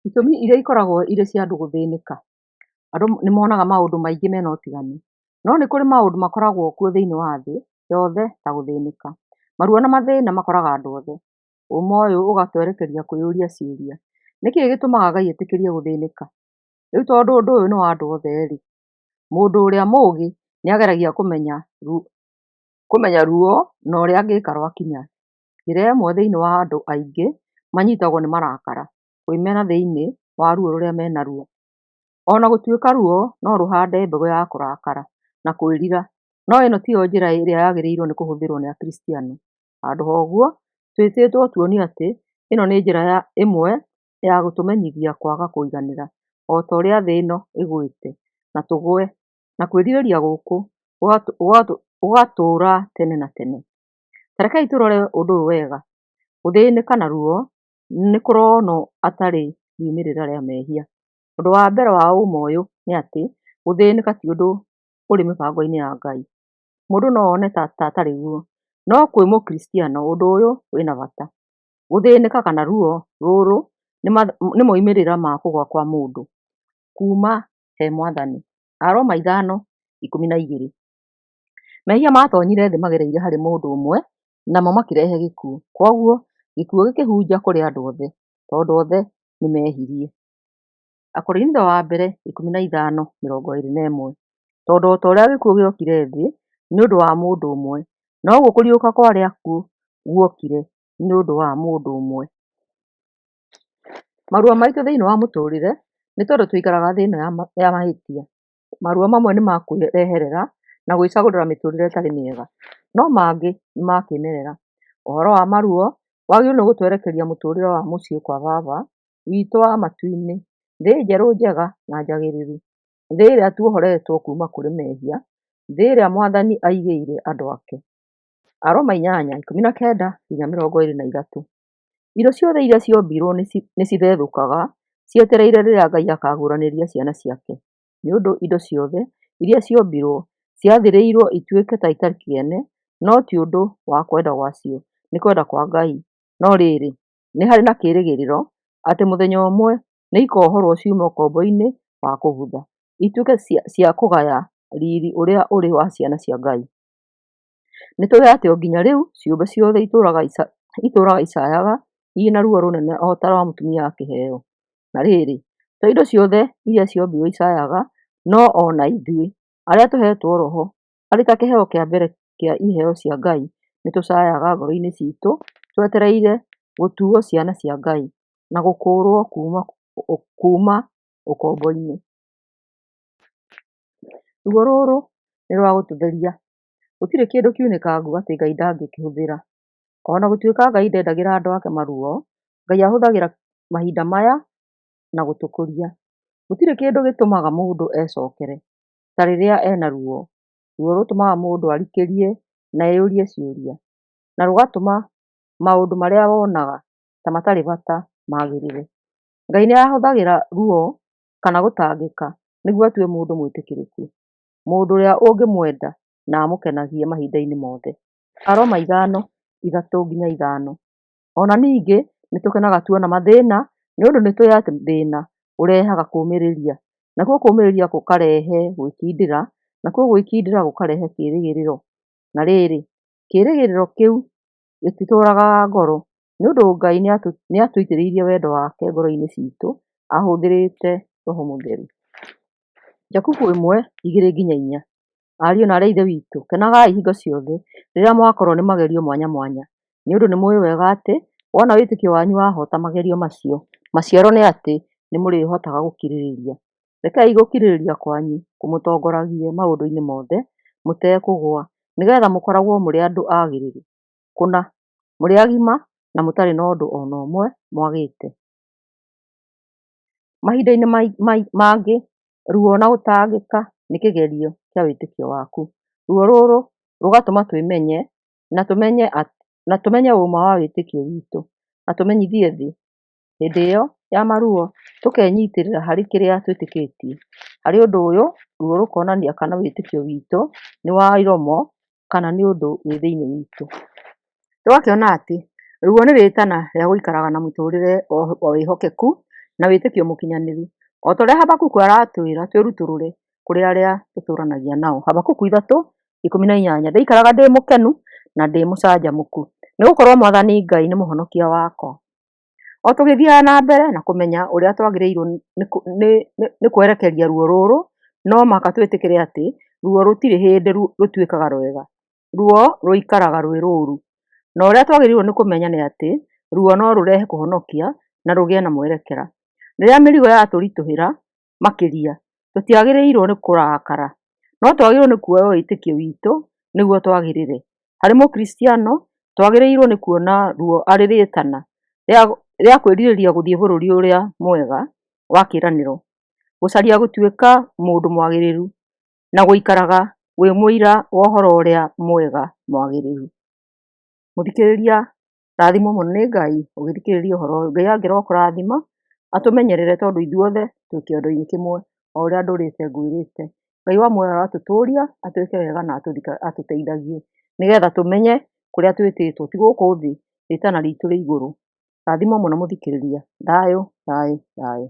Itũmi iria ikoragwo irĩ cia andũ gũthĩnĩka. Andũ nĩ monaga maũndũ maingĩ mena ũtiganu, no nĩ kũrĩ maũndũ makoragwo kuo thĩinĩ wa thĩ yothe ta gũthĩnĩka. Maruo na mathĩna makoraga andũ othe. Ũma ũyũ ũgatwerekeria kwĩyũria ciũria. Nĩkĩ gĩtũmaga Ngai etĩkĩrie gũthĩnĩka? Rĩu tondũ ũndũ ũyũ nĩ wa andũ othe-rĩ, mũndũ ũrĩa mũũgĩ nĩageragia kũmenya ruo na ũrĩa angĩka rwakinya. Njĩra ĩmwe thĩinĩ wa andũ aingĩ manyitagwo nĩ marakara, kwĩmena thĩinĩ wa ruo rũrĩa menaruo. Ona gũtuĩka ruo no rũhande mbegũ ya kũrakara na kwĩrira, no ĩno tiyo njĩra ĩrĩa yagĩrĩirwo nĩ kũhũthĩrwo nĩ Akristiano. Handũ ha ũguo, twĩtĩtwo tuonio atĩ ĩno nĩ njĩra ĩmwe ya gũtũmenyithia kwaga kũiganĩra, o ta ũrĩa thĩ ĩno ĩgwĩte na tũgwe, na kwĩrirĩria gũkũ gũgatũũra tene na tene. Ta rekei tũrore ũndũ ũyũ wega. Gũthĩnĩka na ruo nĩ kũronwo atarĩ riumĩrĩra rĩa mehia. Ũndũ wa mbere wa ũma ũyũ nĩ atĩ, gũthĩnĩka ti ũndũ ũrĩ mĩbango-inĩ ya Ngai. Mũndũ no one ta atarĩ guo, no kwĩ Mũkristiano ũndũ ũyũ wĩna bata. Gũthĩnĩka kana ruo rũrũ nĩ moimĩrĩra ma kũgũa kwa mũndũ kuma he Mwathani. Aroma 5:12. Mehia matonyire thĩ magereire harĩ mũndũ ũmwe, namo makĩrehe gĩkuũ. Kwoguo, gĩkuũ gĩkĩhunja kũrĩ andũ othe, tondũ othe nĩmehirie. Akorintho wa mbere 15:21. Tondũ o ta ũrĩa gĩkuũ gĩokire thĩ nĩ ũndũ wa mũndũ ũmwe, noguo kũriũka kwa arĩa akuũ guokire nĩ ũndũ wa mũndũ ũmwe. Maruo maitũ thĩinĩ wa mũtũrĩre nĩ tondũ tũikaraga thĩ ĩno ya mahĩtia. Maruo mamwe nĩ ma kwĩreherera na gwĩcagũrĩra mĩtũrĩre ĩtarĩ mĩega, no mangĩ nĩ ma kĩmerera. Ũhoro wa maruo wagĩrĩirwo nĩ gũtwerekeria mũtũrĩre wa mũciĩ kwa baba witũ wa matu-inĩ, thĩ njerũ njega na njagĩrĩru, thĩ ĩrĩa tuohoretwo kuma kũrĩ mehia, thĩ ĩrĩa Mwathani aigĩire andũ ake. Aroma 8:19-23. Indo ciothe iria ciombirwo nĩcithethũkaga cietereire rĩrĩa Ngai akaguũranĩria ciana ciake. Nĩ ũndũ indo ciothe iria ciombirwo ciathĩrĩirwo ituĩke ta itarĩ kĩene, no ti ũndũ wa kwenda gwacio, nĩ kwenda kwa Ngai. No rĩrĩ, nĩ harĩ na kĩĩrĩgĩrĩro atĩ mũthenya ũmwe nĩikohorwo ciume ũkombo-inĩ wa kũbutha, ituĩke cia kũgaya riiri ũrĩa ũrĩ wa ciana cia Ngai. Nĩtũũĩ atĩ o nginya rĩu ciũmbe ciothe itũũraga icayaga irĩ na ruo rũnene o ta rwa mũtumia akĩheo. Na rĩrĩ, to indo ciothe iria ciombirwo icayaga, no o na ithuĩ, arĩa tũheetwo Roho arĩ ta kĩheo kĩa mbere kĩa iheo cia Ngai, nĩtũcayaga ngoro-inĩ ciitũ twetereire gũtuo ciana cia Ngai, na gũkũũrwo kuuma ũkombo-inĩ. Ruo rũrũ nĩ rwa gũtũtheria. Gũtirĩ kĩndũ kiunĩkangu atĩ Ngai ndangĩkĩhũthĩra. Ona gũtuĩka Ngai ndendagĩra andũ ake maruo, Ngai ahũthagĩra mahinda maya na gũtũkũria. Gũtirĩ kĩndũ gĩtũmaga mũndũ ecokere ta rĩrĩa ena ruo. Ruo rũtũmaga mũndũ arikĩrie na eyũrie ciũria, na rũgatũma maũndũ marĩa wonaga ta matarĩ bata magĩrĩre. Ngai nĩ ahũthagĩra ruo kana gũtangĩka nĩguo atue mũndũ mwĩtĩkĩrĩku, mũndũ ũrĩa ũngĩmwenda na amũkenagie mahinda-inĩ mothe. Aroma 5:3-5. Ona ningĩ nĩtũkenaga tuona mathĩna, nĩ ũndũ nĩtũũĩ atĩ thĩna ũrehaga kũũmĩrĩria, nakuo kũũmĩrĩria gũkarehe gwĩkindĩra, nakuo gwĩkindĩra gũkarehe kĩĩrĩgĩrĩro. Na rĩrĩ, kĩĩrĩgĩrĩro kĩu gĩtitũũragaga ngoro, nĩ ũndũ Ngai nĩatũitĩrĩirie wendo wake ngoro-inĩ ciitũ ahũthĩrĩte Roho Mũtheru. Jakubu 1:2-4. Ariũ na aarĩ a Ithe witũ, kenagai hingo ciothe rĩrĩa mwakorwo nĩ magerio mwanya mwanya, nĩ ũndũ nĩmũũĩ wega atĩ, wona wĩtĩkio wanyu wahoota magerio macio, maciaro nĩ atĩ nĩmũrĩhotaga gũkirĩrĩria. Rekei gũkirĩrĩria kwanyu kũmũtongoragie maũndũ-inĩ mothe mũtekũgũa, nĩgeetha mũkoragwo mũrĩ andũ agĩrĩru kũna, mũrĩ agima na mũtarĩ na ũndũ o na ũmwe mwagĩte. Mahinda-inĩ mangĩ, ruo na gũtangĩka nĩ kĩgerio kĩa wĩtĩkio waku. Ruo rũrũ rũgatũma twĩmenye na tũmenye ũma wa wĩtĩkio witũ, na tũmenyithie thĩ. Hĩndĩ ĩyo ya maruo tũkenyitĩrĩra harĩ kĩrĩa twĩtĩkĩtie. Harĩ ũndũ ũyũ, ruo rũkonania kana wĩtĩkio witũ nĩ wa iromo kana nĩ ũndũ wĩ thĩinĩ witũ. Tũgakĩona atĩ ruo nĩ rĩtana rĩa gũikaraga na mũtũrĩre wa wĩhokeku na wĩtĩkio mũkinyanĩru. O ta ũrĩa Habakuku aratwĩra twĩrutũrũre kũrĩ arĩa tũtũranagia nao. Habakuku 3:18. Ndĩikaraga ndĩ mũkenu na ndĩ mũcanjamũku, nĩgũkorwo Mwathani Ngai nĩ mũhonokia wakwa. O tũgĩthiaga na mbere na kũmenya ũrĩa twagĩrĩirwo nĩ kwerekeria ruo rũrũ, no mũhaka twĩtĩkĩre atĩ ruo rũtirĩ hĩndĩ rũtuĩkaga rwega. Ruo rũikaraga rwĩ rũru. Na ũrĩa twagĩrĩirwo nĩ kũmenya nĩ atĩ ruo no rũrehe kũhonokia na rũgĩe na mwerekera. Rĩrĩa mĩrigo yatũritũhĩra makĩria, tũtiagĩrĩirwo nĩ kũrakara, no twagĩrĩirwo nĩ kuoya wĩtĩkio witũ nĩguo twagĩrĩre. Harĩ Mũkristiano, twagĩrĩirwo nĩ kuona ruo arĩ rĩtana rĩa kwĩrirĩria gũthiĩ bũrũri ũrĩa mwega wa kĩĩranĩro, gũcaria gũtuĩka mũndũ mwagĩrĩru, na gũikaraga wĩ mũira wa ũhoro ũrĩa mwega mwagĩrĩru. Mũthikĩrĩria, rathimwo mũno nĩ Ngai ũgĩthikĩrĩria ũhoro ũyũ. Ngai angĩrokũrathima, atũmenyerere tondũ ithuothe twĩ kĩondo-inĩ kĩmwe o ũrĩa ndũrĩte ngwĩrĩte. Ngai wa muoyo arotũtũria, atwĩke wega na atũteithagie nĩgetha tũmenye kũrĩa twĩtĩtwo, ti gũkũ thĩ, rĩtana ritũ rĩ igũrũ. Rathimwo mũno mũthikĩrĩria. Thayũ, thayũ, thayũ.